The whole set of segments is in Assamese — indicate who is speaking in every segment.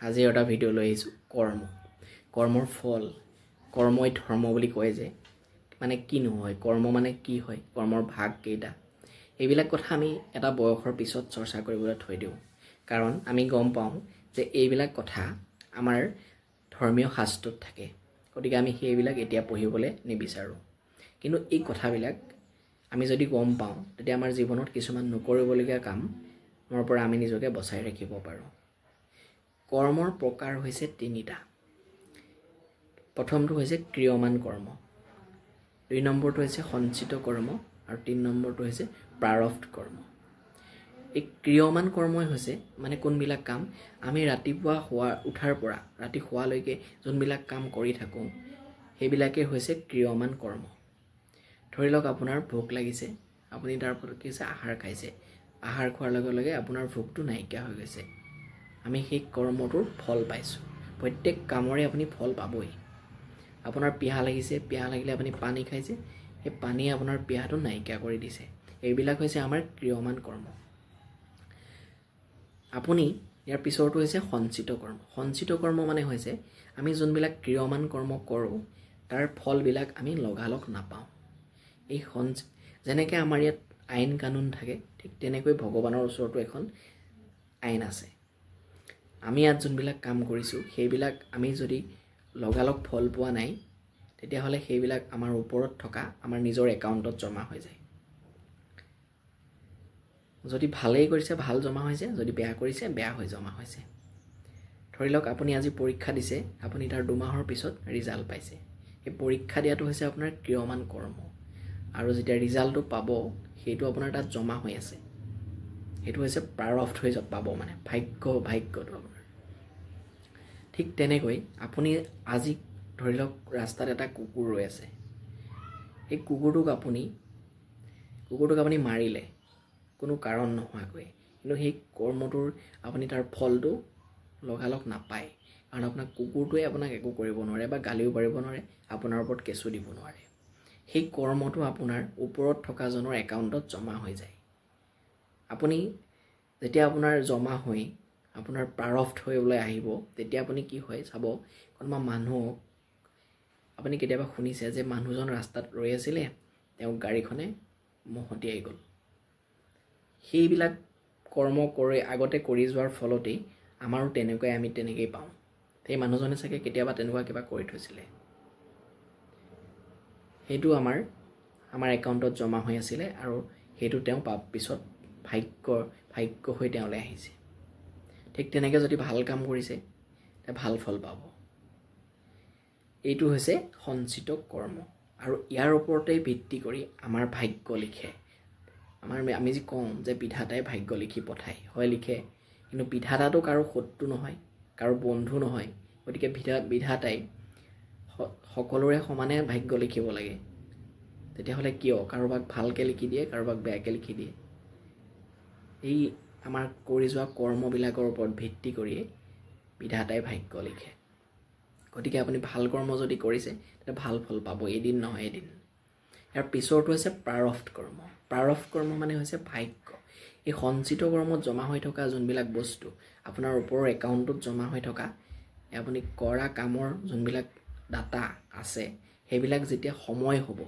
Speaker 1: আজি এটা ভিডিঅ' লৈ আহিছোঁ। কৰ্ম, কৰ্মৰ ফল, কৰ্মই ধৰ্ম বুলি কয় যে, মানে কি নহয়, কৰ্ম মানে কি হয়, কৰ্মৰ ভাগ কেইটা, এইবিলাক কথা আমি এটা বয়সৰ পিছত চৰ্চা কৰিবলৈ থৈ দিওঁ। কাৰণ আমি গম পাওঁ যে এইবিলাক কথা আমাৰ ধৰ্মীয় শাস্ত্ৰত থাকে, গতিকে আমি সেইবিলাক এতিয়া পঢ়িবলৈ নিবিচাৰোঁ। কিন্তু এই কথাবিলাক আমি যদি গম পাওঁ, তেতিয়া আমাৰ জীৱনত কিছুমান নকৰিবলগীয়া কামৰ পৰা আমি নিজকে বচাই ৰাখিব পাৰোঁ। কৰ্মৰ প্ৰকাৰ হৈছে তিনিটা। প্ৰথমটো হৈছে ক্ৰিয়মান কৰ্ম, দুই নম্বৰটো হৈছে সঞ্চিত কৰ্ম, আৰু তিনি নম্বৰটো হৈছে প্ৰাৰব্ধ কৰ্ম। এই ক্ৰিয়মান কৰ্মই হৈছে মানে কোনবিলাক কাম, আমি ৰাতিপুৱা শোৱা উঠাৰ পৰা ৰাতি শোৱালৈকে যোনবিলাক কাম কৰি থাকোঁ, সেইবিলাকেই হৈছে ক্ৰিয়মান কৰ্ম। ধৰি লওক আপোনাৰ ভোক লাগিছে, আপুনি তাৰ পৰা কি হৈছে, আহাৰ খাইছে, আহাৰ খোৱাৰ লগে লগে আপোনাৰ ভোকটো নাইকিয়া হৈ গৈছে, আমি সেই কৰ্মটোৰ ফল পাইছোঁ। প্ৰত্যেক কামৰে আপুনি ফল পাবই। আপোনাৰ পিয়াহ লাগিছে, পিয়াহ লাগিলে আপুনি পানী খাইছে, সেই পানীয়ে আপোনাৰ পিয়াহটো নাইকিয়া কৰি দিছে। এইবিলাক হৈছে আমাৰ ক্ৰিয়মান কৰ্ম। আপুনি ইয়াৰ পিছৰটো হৈছে সঞ্চিত কৰ্ম। সঞ্চিত কৰ্ম মানে হৈছে আমি যোনবিলাক ক্ৰিয়মান কৰ্ম কৰোঁ, তাৰ ফলবিলাক আমি লগালগ নাপাওঁ। এই যেনেকৈ আমাৰ ইয়াত আইন কানুন থাকে, ঠিক তেনেকৈ ভগৱানৰ ওচৰতো এখন আইন আছে। আমি ইয়াত যোনবিলাক কাম কৰিছোঁ, সেইবিলাক আমি যদি লগালগ ফল পোৱা নাই, তেতিয়াহ'লে সেইবিলাক আমাৰ ওপৰত থকা আমাৰ নিজৰ একাউণ্টত জমা হৈ যায়। যদি ভালেই কৰিছে ভাল জমা হৈছে, যদি বেয়া কৰিছে বেয়া হৈ জমা হৈছে। ধৰি লওক আপুনি আজি পৰীক্ষা দিছে, আপুনি তাৰ 2 মাহৰ পিছত ৰিজাল্ট পাইছে। সেই পৰীক্ষা দিয়াটো হৈছে আপোনাৰ ক্ৰিয়মান কৰ্ম, আৰু যেতিয়া ৰিজাল্টটো পাব, সেইটো আপোনাৰ তাত জমা হৈ আছে, সেইটো হৈছে প্ৰাৰব্ধ হৈ পাব, মানে ভাগ্যটো আপোনাৰ। ঠিক তেনেকৈ আপুনি আজি ধৰি লওক ৰাস্তাত এটা কুকুৰ ৰৈ আছে, সেই কুকুৰটোক আপুনি মাৰিলে কোনো কাৰণ নোহোৱাকৈ, কিন্তু সেই কৰ্মটোৰ আপুনি তাৰ ফলটো লগালগ নাপায়। কাৰণ আপোনাক কুকুৰটোৱে আপোনাক একো কৰিব নোৱাৰে বা গালিও পাৰিব নোৱাৰে, আপোনাৰ ওপৰত কেছো দিব নোৱাৰে। সেই কৰ্মটো আপোনাৰ ওপৰত থকাজনৰ একাউণ্টত জমা হৈ যায়। আপুনি যেতিয়া আপোনাৰ জমা হৈ আপোনাৰ প্ৰাৰব্ধ হৈ ওলাই আহিব, তেতিয়া আপুনি কি হয় চাব, কোনোবা মানুহক আপুনি কেতিয়াবা শুনিছে যে মানুহজন ৰাস্তাত ৰৈ আছিলে, তেওঁক গাড়ীখনে মহতিয়াই গ'ল। সেইবিলাক কৰ্ম কৰে আগতে কৰি যোৱাৰ ফলতেই আমাৰো তেনেকুৱাই, আমি তেনেকেই পাওঁ। সেই মানুহজনে চাগে কেতিয়াবা তেনেকুৱা কিবা কৰি থৈছিলে, সেইটো আমাৰ আমাৰ একাউণ্টত জমা হৈ আছিলে, আৰু সেইটো তেওঁ পিছত ভাগ্য হৈ তেওঁলৈ আহিছে। ঠিক তেনেকৈ যদি ভাল কাম কৰিছে, তে ভাল ফল পাব। এইটো হৈছে সঞ্চিত কৰ্ম, আৰু ইয়াৰ ওপৰতেই ভিত্তি কৰি আমাৰ ভাগ্য লিখে। আমি যি কওঁ যে বিধাতাই ভাগ্য লিখি পঠায়, হয় লিখে, কিন্তু বিধাতাটো কাৰো শত্ৰু নহয়, কাৰো বন্ধু নহয়। গতিকে বিধাতাই সকলোৰে সমানে ভাগ্য লিখিব লাগে। তেতিয়াহ'লে কিয় কাৰোবাক ভালকৈ লিখি দিয়ে, কাৰোবাক বেয়াকৈ লিখি দিয়ে? এই আমাৰ কৰি যোৱা কৰ্মবিলাকৰ ওপৰত ভিত্তি কৰিয়ে বিধাতাই ভাগ্য লিখে। গতিকে আপুনি ভাল কৰ্ম যদি কৰিছে, তেতিয়া ভাল ফল পাব এদিন নহয় এদিন। ইয়াৰ পিছৰটো হৈছে প্ৰাৰব্ধ কৰ্ম। প্ৰাৰব্ধ কৰ্ম মানে হৈছে ভাগ্য। এই সঞ্চিত কৰ্মত জমা হৈ থকা যোনবিলাক বস্তু, আপোনাৰ ওপৰৰ একাউণ্টটোত জমা হৈ থকা আপুনি কৰা কামৰ যোনবিলাক ডাটা আছে, সেইবিলাক যেতিয়া সময় হ'ব,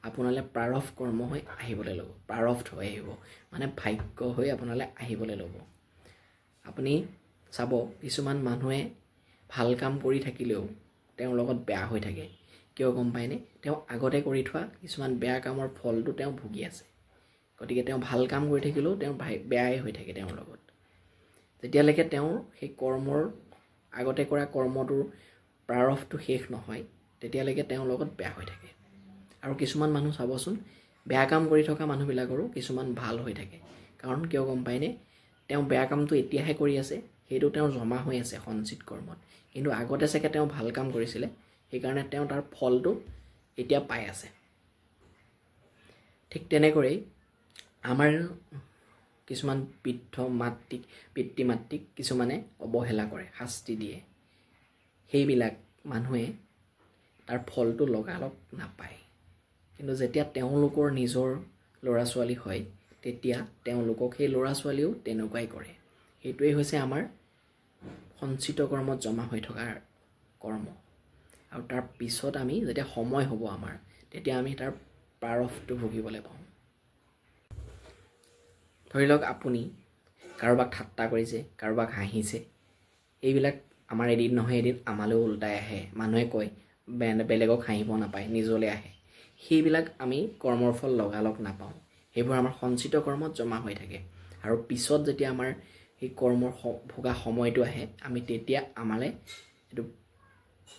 Speaker 1: আপোনালৈ প্ৰাৰব্ধ কৰ্ম হৈ আহিবলৈ ল'ব, প্ৰাৰব্ধ হৈ আহিব, মানে ভাগ্য হৈ আপোনালৈ আহিবলৈ ল'ব। আপুনি চাব, কিছুমান মানুহে ভাল কাম কৰি থাকিলেও তেওঁৰ লগত বেয়া হৈ থাকে। কিয় গম পায়নে? তেওঁ আগতে কৰি থোৱা কিছুমান বেয়া কামৰ ফলটো তেওঁ ভুগি আছে। গতিকে তেওঁ ভাল কাম কৰি থাকিলেও তেওঁ বেয়াই হৈ থাকে তেওঁৰ লগত, যেতিয়ালৈকে তেওঁৰ সেই কৰ্মৰ আগতে কৰা কৰ্মটোৰ প্ৰাৰব্ধটো শেষ নহয়, তেতিয়ালৈকে তেওঁৰ লগত বেয়া হৈ থাকে। আৰু কিছুমান মানুহ চাবচোন, বেয়া কাম কৰি থকা মানুহবিলাকৰো কিছুমান ভাল হৈ থাকে। কাৰণ কিয় গম পায়নে? তেওঁ বেয়া কামটো এতিয়াহে কৰি আছে, সেইটো তেওঁৰ জমা হৈ আছে সঞ্চিত কৰ্মত, কিন্তু আগতে চাগে তেওঁ ভাল কাম কৰিছিলে, সেইকাৰণে তেওঁ তাৰ ফলটো এতিয়া পাই আছে। ঠিক তেনেকৈয়ে আমাৰ কিছুমান বৃদ্ধ মাতৃক, পিতৃ মাতৃক কিছুমানে অৱহেলা কৰে, শাস্তি দিয়ে, সেইবিলাক মানুহে তাৰ ফলটো লগালগ নাপায়। কিন্তু যেতিয়া তেওঁলোকৰ নিজৰ ল'ৰা ছোৱালী হয়, তেতিয়া তেওঁলোকক সেই ল'ৰা ছোৱালীয়েও তেনেকুৱাই কৰে। সেইটোৱেই হৈছে আমাৰ সঞ্চিত কৰ্মত জমা হৈ থকা কৰ্ম। আৰু তাৰ পিছত আমি যেতিয়া সময় হ'ব আমাৰ, তেতিয়া আমি তাৰ প্ৰাৰব্ধটো ভুগিবলৈ পাওঁ। ধৰি লওক আপুনি কাৰোবাক ঠাট্টা কৰিছে, কাৰোবাক হাঁহিছে, এইবিলাক আমাৰ এদিন নহয় এদিন আমালৈও ওলটাই আহে। মানুহে কয় বেলেগক হাঁহিব নাপায়, নিজলৈ আহে। সেইবিলাক আমি কৰ্মৰ ফল লগালগ নাপাওঁ, সেইবোৰ আমাৰ সঞ্চিত কৰ্মত জমা হৈ থাকে। আৰু পিছত যেতিয়া আমাৰ সেই কৰ্মৰ ভোগা সময়টো আহে, আমি তেতিয়া আমালৈ এইটো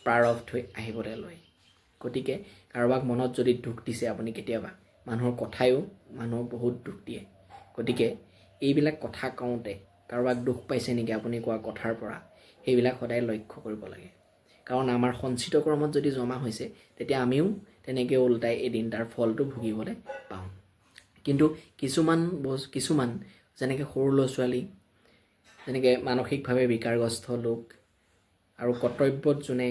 Speaker 1: প্ৰাৰব্ধ হৈ আহিবলৈ লয়। গতিকে কাৰোবাক মনত যদি দুখ দিছে আপুনি কেতিয়াবা, মানুহৰ কথায়ো মানুহক বহুত দুখ দিয়ে। গতিকে এইবিলাক কথা কওঁতে কাৰোবাক দুখ পাইছে নেকি আপুনি কোৱা কথাৰ পৰা, সেইবিলাক সদায় লক্ষ্য কৰিব লাগে। কাৰণ আমাৰ সঞ্চিত কৰ্মত যদি জমা হৈছে, তেতিয়া আমিও তেনেকৈ ওলটাই এদিন তাৰ ফলটো ভুগিবলৈ পাওঁ। কিন্তু কিছুমান যেনেকৈ সৰু ল'ৰা ছোৱালী, যেনেকৈ মানসিকভাৱে বিকাৰগ্ৰস্ত লোক আৰু কৰ্তব্যত যোনে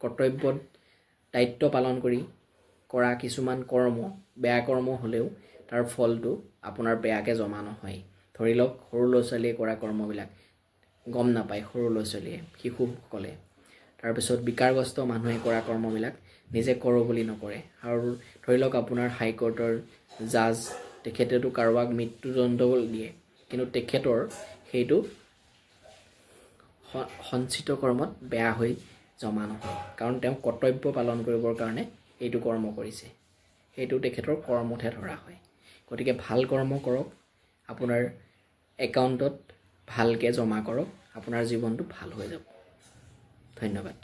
Speaker 1: কৰ্তব্যত দায়িত্ব পালন কৰি কৰা কিছুমান কৰ্ম, বেয়া কৰ্ম হ'লেও তাৰ ফলটো আপোনাৰ বেয়াকৈ জমা নহয়। ধৰি লওক সৰু ল'ৰা ছোৱালীয়ে কৰা কৰ্মবিলাক গম নাপায় সৰু ল'ৰা ছোৱালীয়ে, শিশুসকলে। তাৰপিছত বিকাৰগ্ৰস্ত মানুহে কৰা কৰ্মবিলাক নিজে কৰোঁ বুলি নকৰে। আৰু ধৰি লওক আপোনাৰ হাইকোৰ্টৰ জাজ, তেখেতেতো কাৰোবাক মৃত্যুদণ্ড দিয়ে, কিন্তু তেখেতৰ সেইটো সঞ্চিত কৰ্মত বেয়া হৈ জমা নহয়, কাৰণ তেওঁ কৰ্তব্য পালন কৰিবৰ কাৰণে এইটো কৰ্ম কৰিছে, সেইটো তেখেতৰ কৰ্মতহে ধৰা হয়। গতিকে ভাল কৰ্ম কৰক, আপোনাৰ একাউণ্টত ভালকৈ জমা কৰক, আপোনাৰ জীৱনটো ভাল হৈ যাব। ধন্যবাদ।